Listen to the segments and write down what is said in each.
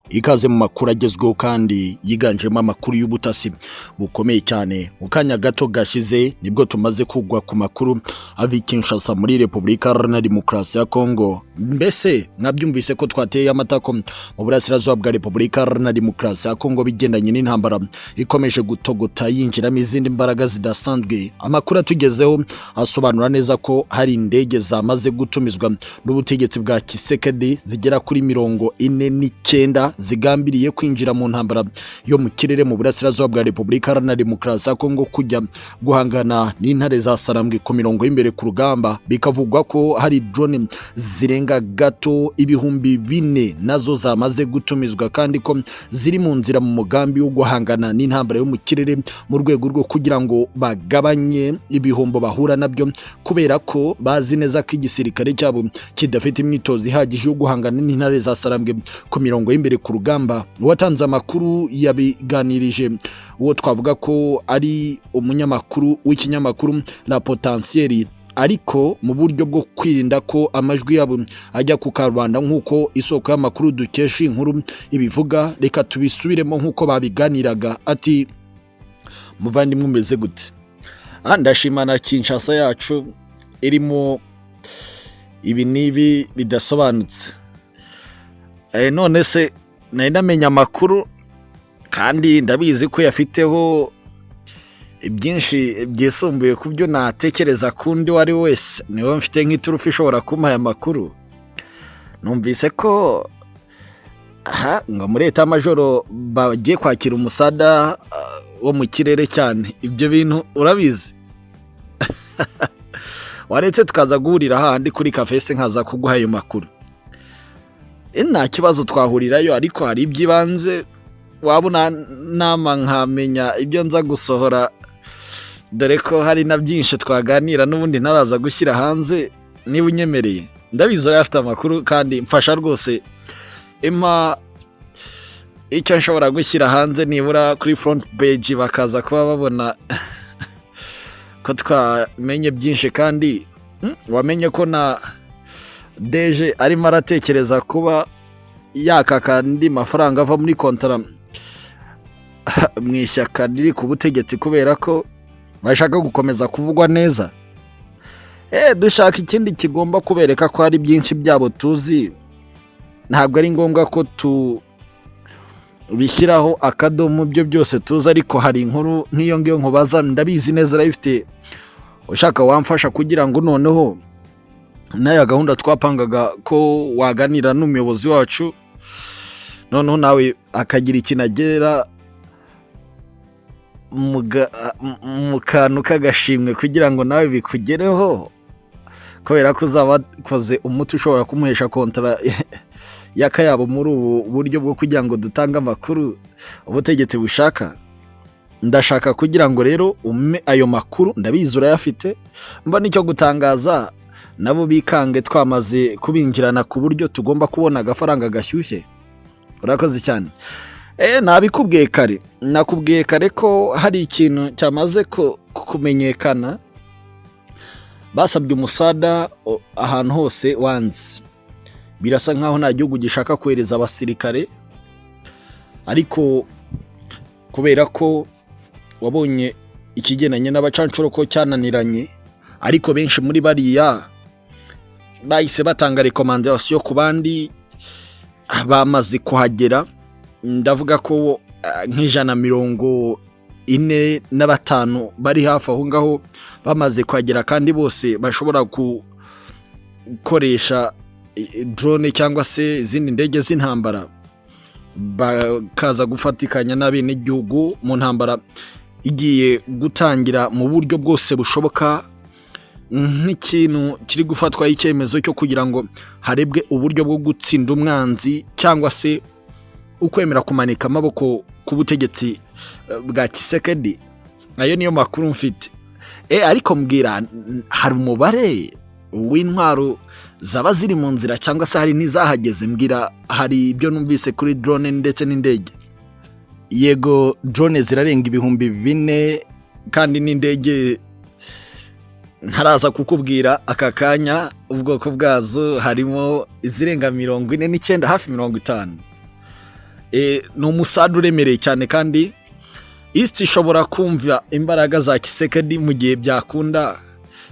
Ikaze mu makuru agezweho kandi yiganjemo amakuru y'ubutasi bukomeye cyane. Mu kanya gato gashize nibwo tumaze kugwa ku makuru ava i Kinshasa muri Repubulika Iharanira Demokarasi ya Kongo. Mbese mwabyumvise ko twateye amatako mu burasirazuba bwa Repubulika Iharanira Demokarasi ya Kongo bigendanye n'intambara ikomeje gutogota yinjiramo izindi mbaraga zidasanzwe. Amakuru atugezeho asobanura neza ko hari indege zamaze gutumizwa n'ubutegetsi bwa Tshisekedi zigera kuri 49 zigambiriye kwinjira mu ntambara yo mu kirere mu burasirazuba bwa Repubulika Iharanira Demokarasi ya Kongo, kujya guhangana n'intare za Sarambwe ku mirongo y'imbere ku rugamba. Bikavugwa ko hari drone zirenga gato 4000 nazo zamaze gutumizwa, kandi ko ziri mu nzira mu mugambi wo guhangana n'intambara yo mu kirere mu rwego rwo kugira ngo bagabanye ibihombo bahura nabyo, kubera ko bazi neza ko igisirikare cyabo kidafite imyitozo ihagije yo guhangana n'intare za Sarambwe ku mirongo y'imbere ku rugamba. Uwatanze amakuru yabiganirije uwo twavuga ko ari umunyamakuru w'ikinyamakuru La Potentiel, ariko mu buryo bwo kwirinda ko amajwi yabo ajya ku karubanda, nk'uko isoko y'amakuru dukesha inkuru ibivuga, reka tubisubiremo nk'uko babiganiraga. Ati: "Muvandimwe, umeze gute? Ndashima na Kinshasa yacu irimo ibi n'ibi bidasobanutse. None se nari namenya amakuru, kandi ndabizi ko yafiteho byinshi byisumbuye ku byo natekereza kundi uwo ari we wese. Niwe mfite nk'iturufu ishobora kumpa aya makuru. Numvise ko aha ngo muri état-major bagiye kwakira umusada wo mu kirere cyane. Ibyo bintu urabizi? Waretse tukaza guhurira hahandi kuri café se, nkaza kuguha ayo makuru?" Nta kibazo, twahurirayo, ariko hari iby'ibanze waba nama nkamenya ibyo nza gusohora, dore ko hari na byinshi twaganira n'ubundi ntaraza gushyira hanze, niba unyemereye. Ndabizi urayafite amakuru, kandi mfasha rwose, impa icyo nshobora gushyira hanze nibura kuri front page, bakaza kuba babona ko twamenye byinshi. Kandi wamenye ko na DG arimo aratekereza kuba yakaka andi mafaranga ava muri contrat mu ishyaka riri ku butegetsi, kubera ko bashaka gukomeza kuvugwa neza. Dushaka ikindi kigomba kubereka ko hari byinshi byabo tuzi. Ntabwo ari ngombwa ko tubishyiraho akadomo byo byose tuzi, ariko hari inkuru nk'iyo ngiyo nkubaza, ndabizi neza urayifite. Ushaka wamfasha kugira ngo noneho n'aya gahunda twapangaga ko waganira n'umuyobozi wacu, noneho nawe akagira ikintu agera mu kantu k'agashimwe kugira ngo nawe bikugereho, kubera ko uzaba wakoze umuti ushobora kumuhesha contrat y'akayabo muri ubu buryo bwo kugira ngo dutange amakuru ubutegetsi bushaka. Ndashaka kugira ngo rero umpe ayo makuru, ndabizi urayafite. Mba nicyo gutangaza nabo bikange twamaze kubinjirana ku buryo tugomba kubona agafaranga gashyushye. Urakoze cyane." Nabikubwiye kare, nakubwiye kare ko hari ikintu cyamaze kumenyekana. Basabye umusada ahantu hose wanze. Birasa nkaho nta gihugu gishaka kohereza abasirikare, ariko kubera ko wabonye ikigendanye n'abacanshuro ko cyananiranye, ariko benshi muri bariya bahise batanga recommandation ku bandi bamaze kuhagera. Ndavuga ko nka 145 bari hafi aho ngaho bamaze kuhagera, kandi bose bashobora gukoresha drone cyangwa se izindi ndege z'intambara, bakaza gufatikanya n'abenegihugu mu ntambara igiye gutangira mu buryo bwose bushoboka, nk'ikintu kiri gufatwaho icyemezo cyo kugira ngo harebwe uburyo bwo gutsinda umwanzi, cyangwa se ukwemera kumanika amaboko ku butegetsi bwa Tshisekedi. Ayo niyo makuru mfite. Ariko mbwira, hari umubare w'intwaro zaba ziri mu nzira, cyangwa se hari n'izahageze? Mbwira, hari ibyo numvise kuri drone ndetse n'indege." "Yego, drone zirarenga 4000, kandi n'indege ntaraza kukubwira aka kanya ubwoko bwazo, harimo izirenga 49, hafi 50." Ni umusada uremereye cyane, kandi East ishobora kumva imbaraga za Tshisekedi mu gihe byakunda,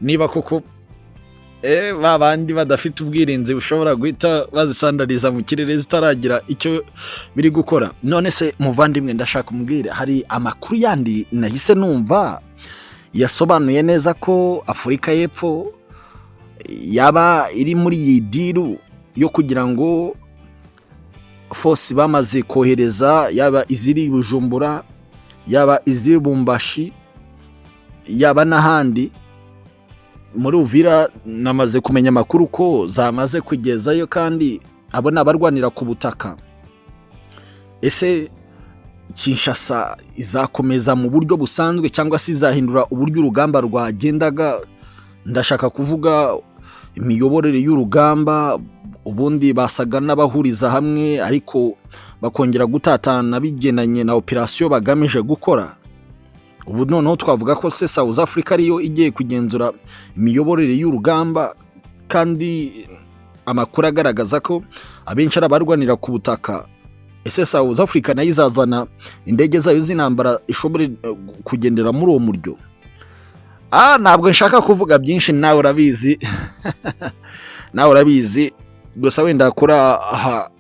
niba koko ba bandi badafite ubwirinzi bushobora guhita bazisandariza mu kirere zitaragira icyo biri gukora. None se muvandimwe, ndashaka umbwire, hari amakuru yandi nahise numva yasobanuye neza ko Afurika y'Epfo yaba iri muri iyi deal yo kugira ngo force bamaze kohereza, yaba iziri i Bujumbura, yaba iziri Bumbashi, yaba n'ahandi muri Uvira, namaze kumenya amakuru ko zamaze kugezayo, kandi abo ni abarwanira ku butaka. Ese Kinshasa izakomeza mu buryo busanzwe cyangwa se izahindura uburyo urugamba rwagendaga? Ndashaka kuvuga imiyoborere y'urugamba. Ubundi basaga n'abahuriza hamwe, ariko bakongera gutatana bigendanye na operasiyo bagamije gukora. Ubu noneho twavuga ko se South Africa ariyo igiye kugenzura imiyoborere y'urugamba, kandi amakuru agaragaza ko abenshi ari abarwanira ku butaka? Ese South Africa nayo izazana indege zayo z'intambara ishobore kugendera muri uwo muryo? Ntabwo nshaka kuvuga byinshi, nawe urabizi, nawe urabizi. Gusa wenda kuri aha,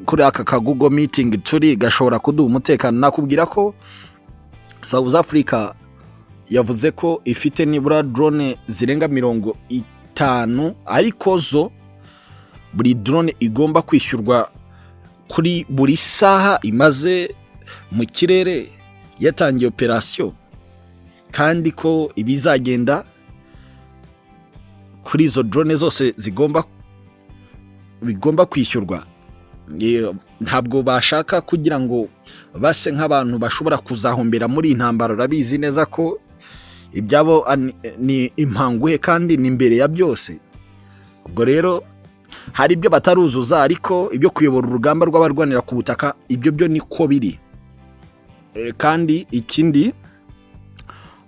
kuri aka ka Google Meeting turi gashobora kuduha umutekano, nakubwira ko South Africa yavuze ko ifite nibura drone zirenga 50, ariko zo buri drone igomba kwishyurwa kuri buri saha imaze mu kirere yatangiye operasiyo, kandi ko ibizagenda kuri izo drone zose bigomba kwishyurwa. Ntabwo bashaka kugira ngo base nk'abantu bashobora kuzahombera muri iyi ntambara. Urabizi neza ko ibyabo ni impanguhe kandi ni imbere ya byose. Ubwo rero hari ibyo bataruzuza, ariko ibyo kuyobora urugamba rw'abarwanira ku butaka, ibyo byo niko biri. Kandi ikindi,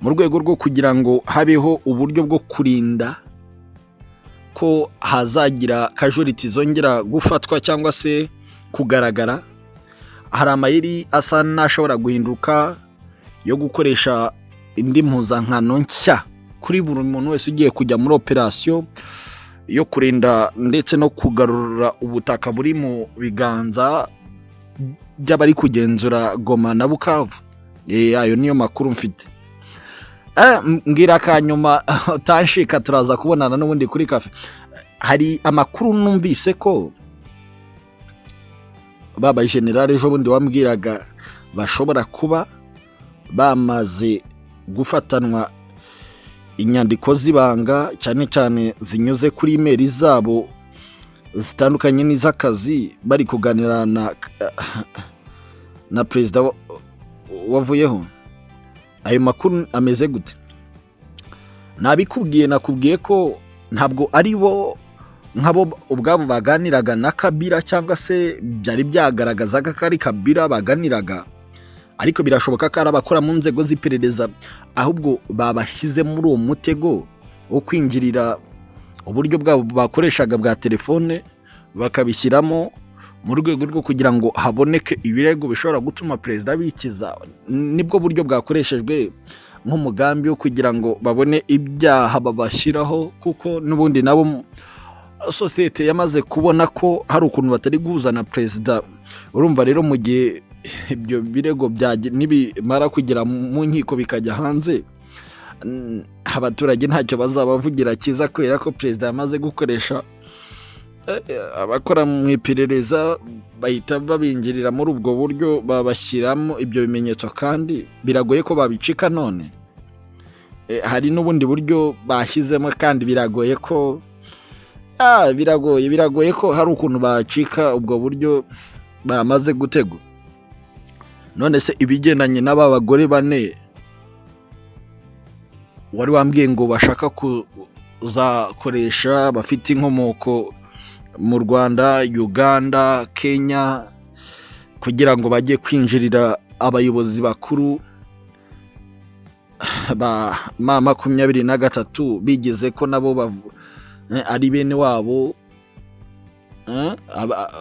mu rwego rwo kugira ngo habeho uburyo bwo kurinda ko hazagira casualty zongera gufatwa cyangwa se kugaragara, hari amayeri asa n'ashobora guhinduka yo gukoresha indi mpuzankano nshya kuri buri muntu wese ugiye kujya muri operasiyo yo kurinda ndetse no kugarura ubutaka buri mu biganza by'abari kugenzura Goma na Bukavu. Ayo niyo makuru mfite. Mbwira akanyuma utanshika, turaza kubonana n'ubundi kuri kafe. Hari amakuru numvise ko baba generale ejo bundi wambwiraga bashobora kuba bamaze gufatanwa inyandiko z'ibanga, cyane cyane zinyuze kuri email zabo zitandukanye n'iz'akazi, bari kuganira na perezida wavuyeho. Ayo makuru ameze gute? Nabikubwiye, nakubwiye ko ntabwo ari bo nk'abo ubwabo baganiraga na Kabila, cyangwa se byari byagaragazaga ko ari Kabila baganiraga, ariko birashoboka ko ari abakora mu nzego z'iperereza, ahubwo babashyize muri uwo mutego wo kwinjirira uburyo bwabo bakoreshaga bwa telefone, bakabishyiramo mu rwego rwo kugira ngo haboneke ibirego bishobora gutuma perezida bikiza. Nibwo buryo bwakoreshejwe nk'umugambi wo kugira ngo babone ibyaha babashyiraho, kuko n'ubundi nabo sosiyete yamaze kubona ko hari ukuntu batari guhuza na perezida. Urumva rero, mu gihe ibyo birego nibimara kugera mu nkiko bikajya hanze, abaturage ntacyo bazabavugira cyiza, kubera ko perezida yamaze gukoresha abakora mu iperereza, bahita babinjirira muri ubwo buryo, babashyiramo ibyo bimenyetso, kandi biragoye ko babicika. None hari n'ubundi buryo bashyizemo, kandi biragoye ko biragoye ko hari ukuntu bacika ubwo buryo bamaze gutegwa. None se ibigendanye n'aba bagore bane wari wambwiye ngo bashaka kuzakoresha, bafite inkomoko mu Rwanda, Uganda, Kenya, kugira ngo bajye kwinjirira abayobozi bakuru ba M23, bigize ko nabo ari bene wabo,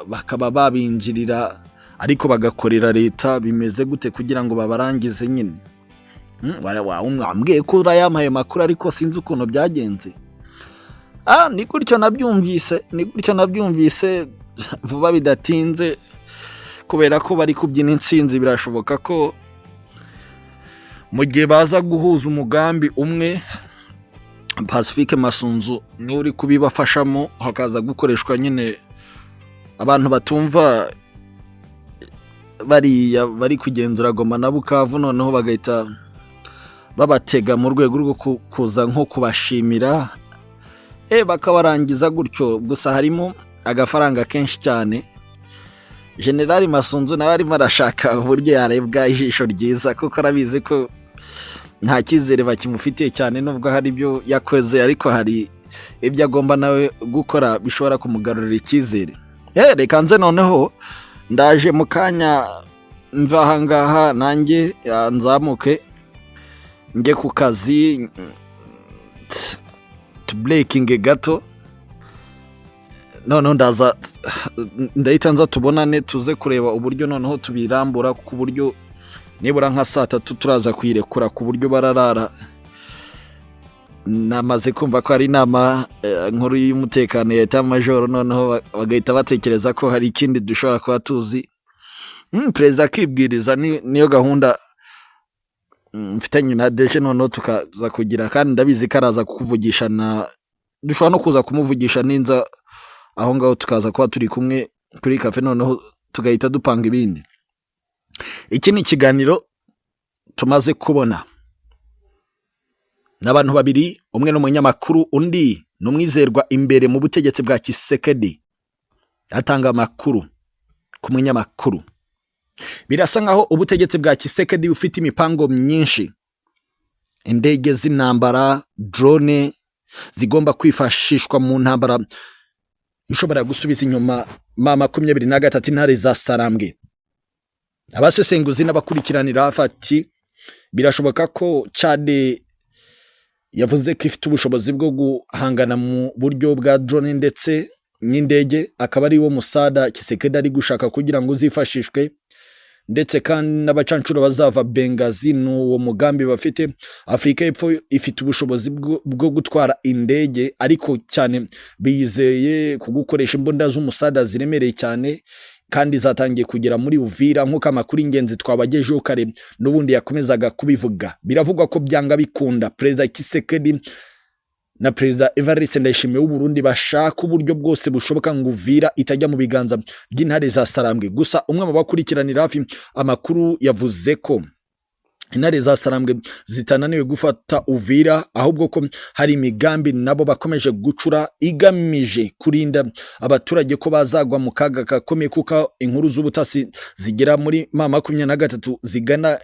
bakaba babinjirira Ariko bagakorera leta bimeze gute kugira ngo babarangize nyine? Wambwiye ko urayampaye amakuru, ariko sinzi ukuntu byagenze. Ni gutyo nabyumvise, ni gutyo nabyumvise. Vuba bidatinze, kubera ko bari kubyina intsinzi, birashoboka ko mu gihe baza guhuza umugambi umwe, Pacifique Masunzu niwe uri kubibafashamo, hakaza gukoreshwa nyine abantu batumva bariya bari kugenzura Goma na Bukavu, noneho bagahita babatega mu rwego rwo kuza nko kubashimira, bakabarangiza gutyo. Gusa harimo agafaranga kenshi cyane. Generali Masunzu nawe arimo arashaka uburyo yarebwa ijisho ryiza, kuko arabizi ko nta cyizere bakimufitiye cyane, nubwo hari ibyo yakoze, ariko hari ibyo agomba nawe gukora bishobora kumugarurira icyizere. Reka nze noneho, ndaje mu kanya, mva ahangaha nanjye nzamuke njye ku kazi, tuburekinge gato, noneho ndaza, ndahita nza tubonane, tuze kureba uburyo noneho tubirambura, ku buryo nibura nka saa 3 turaza kuyirekura, ku buryo bararara. Namaze kumva ko hari inama nkuru y'umutekano ya état-major, noneho bagahita batekereza ko hari ikindi dushobora kuba tuzi. Perezida akibwiriza, niyo gahunda mfitanye na DG, noneho tukaza kugira, kandi ndabizi ko araza kukuvugisha, na dushobora no kuza kumuvugisha ninza aho ngaho, tukaza kuba turi kumwe kuri café, noneho tugahita dupanga ibindi. Iki ni ikiganiro tumaze kubona n'abantu babiri: umwe ni umunyamakuru, undi ni umwizerwa imbere mu butegetsi bwa Tshisekedi, atanga amakuru ku munyamakuru. Birasa nkaho ubutegetsi bwa Tshisekedi bufite imipango myinshi, indege z'intambara, drone zigomba kwifashishwa mu ntambara ishobora gusubiza inyuma M23, intare za Sarambwe. Abasesenguzi n'abakurikiranira hafi ati birashoboka ko Tchad yavuze ko ifite ubushobozi bwo guhangana mu buryo bwa drone ndetse n'indege, akaba ari wo musada Tshisekedi ari gushaka kugira ngo uzifashishwe, ndetse kandi n'abacancuro bazava Bengazi ni uwo mugambi bafite. Afurika y'Epfo ifite ubushobozi bwo gutwara indege, ariko cyane biyizeye ku gukoresha imbunda z'umusada ziremereye cyane, kandi zatangiye kugera muri Uvira, nk'uko amakuru y'ingenzi twabagejeho kare n'ubundi yakomezaga kubivuga. Biravugwa ko byanga bikunda Perezida Tshisekedi na Perezida Evariste Ndayishimiye w'u Burundi bashaka uburyo bwose bushoboka ngo Uvira itajya mu biganza by'intare za Sarambwe. Gusa umwe mu bakurikiranira hafi amakuru yavuze ko intare za Sarambwe zitananiwe gufata Uvira, ahubwo ko hari imigambi nabo bakomeje gucura igamije kurinda abaturage ko bazagwa mu kaga gakomeye, kuko inkuru z'ubutasi zigera muri M23 zigana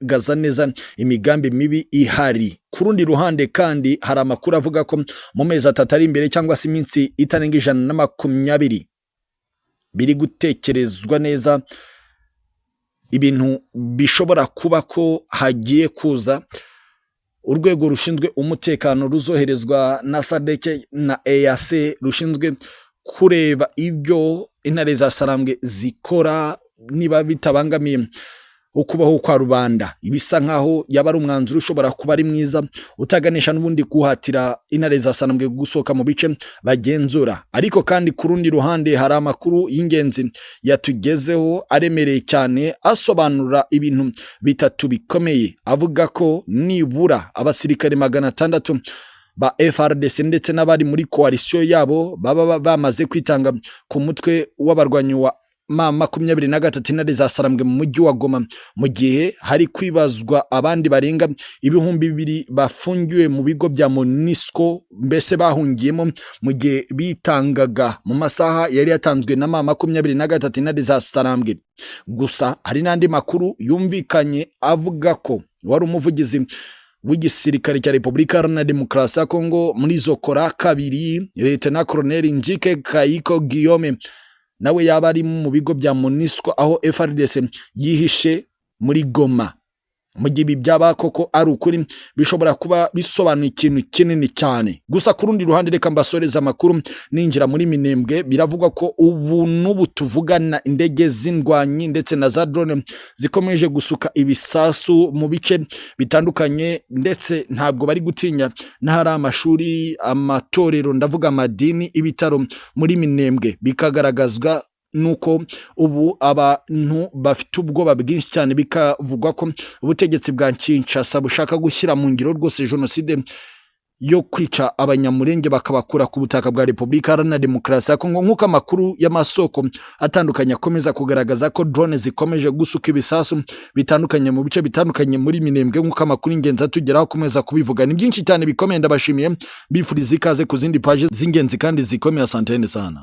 gaza neza imigambi mibi ihari. Ku rundi ruhande kandi, hari amakuru avuga ko mu mezi 3 ari imbere, cyangwa se iminsi itarenga 120, biri gutekerezwa neza ibintu bishobora kuba ko hagiye kuza urwego rushinzwe umutekano ruzoherezwa na SADC na EAC, rushinzwe kureba ibyo intare za Sarambwe zikora, niba bitabangamiye ukubaho kwa rubanda. Ibisa nkaho yaba ari umwanzuro ushobora kuba ari mwiza, utaganisha n'ubundi guhatira intare za Sarambwe gusohoka mu bice bagenzura. Ariko kandi ku rundi ruhande, hari amakuru y'ingenzi yatugezeho aremereye cyane, asobanura ibintu bitatu bikomeye, avuga ko nibura abasirikare 600 ba FARDC ndetse n'abari muri coalition yabo baba bamaze kwitanga ku mutwe w'abarwanyi wa M23, intare za Sarambwe, mu mujyi wa Goma, mu gihe hari kwibazwa abandi barenga 2000 bafungiwe mu bigo bya MONUSCO, mbese bahungiyemo mu gihe bitangaga mu masaha yari yatanzwe na M23, intare za Sarambwe. Gusa hari n'andi makuru yumvikanye avuga ko wari umuvugizi w'igisirikare cya Repubulika Iharanira Demokarasi ya Kongo muri Zokora kabiri, Lieutenant Colonel Njike Kayiko Guillaume, nawe yaba ari mu bigo bya MONUSCO aho FARDC yihishe muri Goma. Mu gihe ibi byaba koko ari ukuri, bishobora kuba bisobanuye ikintu kinini cyane. Gusa ku rundi ruhande, reka mbasoreze amakuru ninjira muri Minembwe. Biravugwa ko ubu n'ubu tuvugana indege z'indwanyi ndetse na za drone zikomeje gusuka ibisasu mu bice bitandukanye, ndetse ntabwo bari gutinya n'ahari amashuri, amatorero, ndavuga amadini, ibitaro muri Minembwe. Bikagaragazwa nuko ubu abantu bafite ubwoba bwinshi cyane. Bikavugwa ko ubutegetsi bwa Kinshasa bushaka gushyira mu ngiro rwose jenoside yo kwica Abanyamurenge, bakabakura ku butaka bwa Repubulika Iharanira Demokarasi ya Kongo, nk'uko amakuru y'amasoko atandukanye akomeza kugaragaza ko drone zikomeje gusuka ibisasu bitandukanye mu bice bitandukanye muri Minembwe, nk'uko amakuru y'ingenzi atugeraho akomeza kubivuga. Ni byinshi cyane bikomeye. Ndabashimiye, bifuriza ikaze ku zindi paji z'ingenzi kandi zikomeye. Asantene sana.